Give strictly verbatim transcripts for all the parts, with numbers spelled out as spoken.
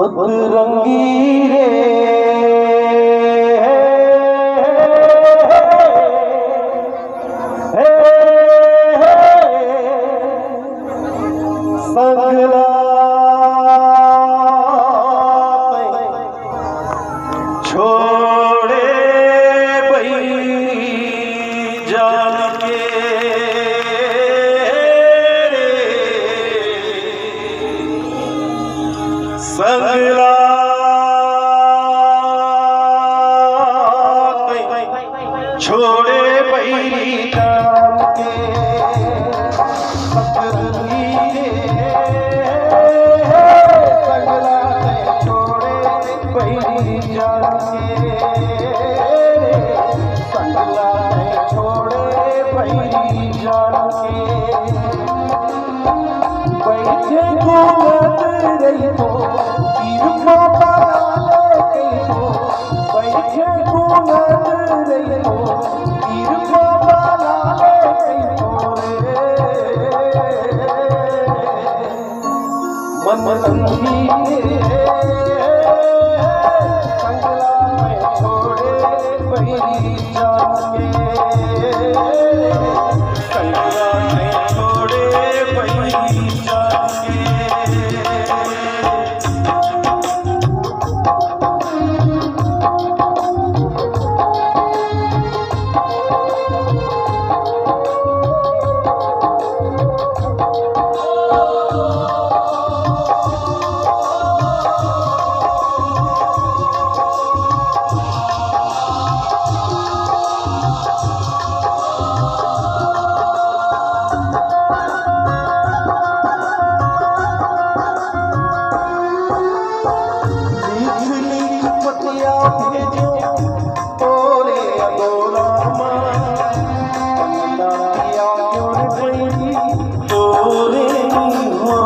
सतरंगी रे, संगला छोड़े बई जान के। संगला छोड़े बई जान के। सतरंगी रे, संगला छोड़े बई जान के। संगला छोड़े बई जान के। बइठे घूमत रहिबो, तीर बाबा लाले कहिबो। बइठे घूमत रहिबो, तीर बाबा लाले कहिबो रे। मन रंगी रे, संगला मैं छोड़े बई जान के। लिख लिख पतिया भेजो तोरे अगोरा मा, पन्ना किया क्यों रे पैरी तोरे हो।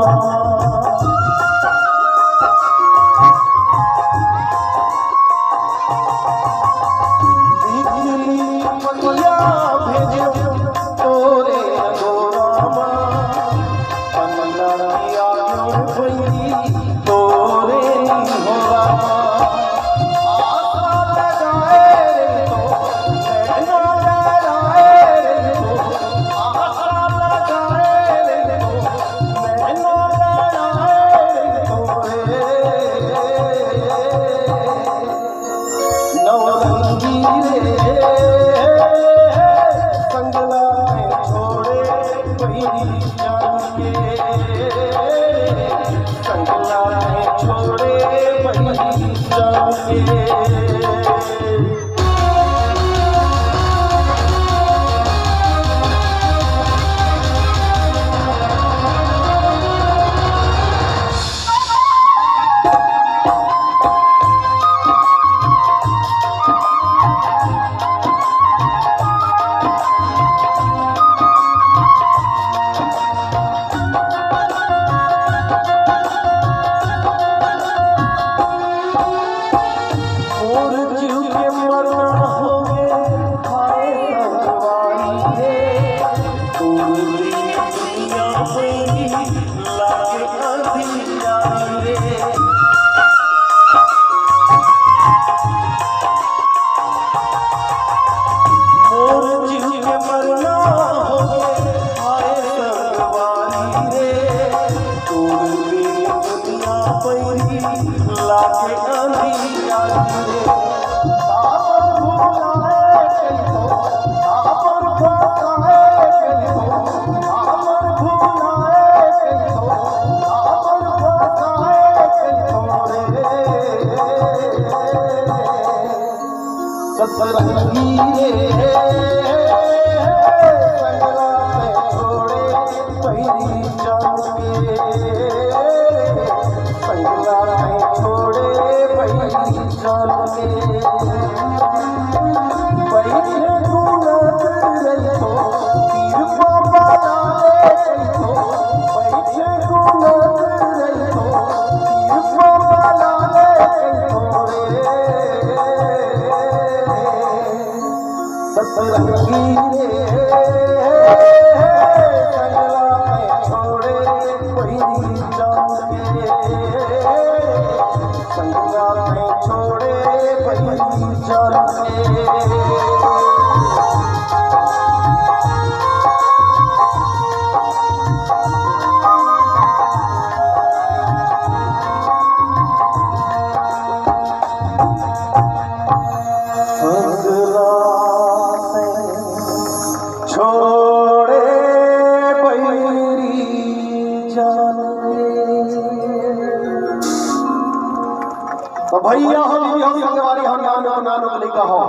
लिख लिख पतिया भेजो तोरे अगोरा मा, पन्ना किया क्यों रे पैरी तोरे हो रामा। आशा लगाए रे तो, नैना लड़ाए रे तो, आशा लगाए रे तो, नैना लड़ाए रे तो रे। नवरंगी रे, संगला छोड़े बई जान के, संगला छोड़े बई जान के। मोर जीव के मरना होगे, हाय संगवारी रे। तोर बिन दुनिया बनी लागे अंधियारी रे। मोर जीव के मरना होगे, हाय संगवारी रे। तोर बिन दुनिया बनी लागे अंधियारी रे। काबर भुलाए कहिबो, काबर भुलाए कहिबो, काबर भुलाए कहिबो, काबर भुलाए कहिबो रे। सतरंगी रे, संगला मैं छोड़े बई जान के, संगला मैं छोड़े बई जान के। बइठे घूमत रहिबो, तीर बाबा लाले कहिबो। बइठे घूमत रहिबो, तीर बाबा लाले कहिबो रे। सतरंगी अंगना में छोड़े बैरी जान के। तो भैया, हम भी हम संगवारी, हम नानो नानो के लइका हो।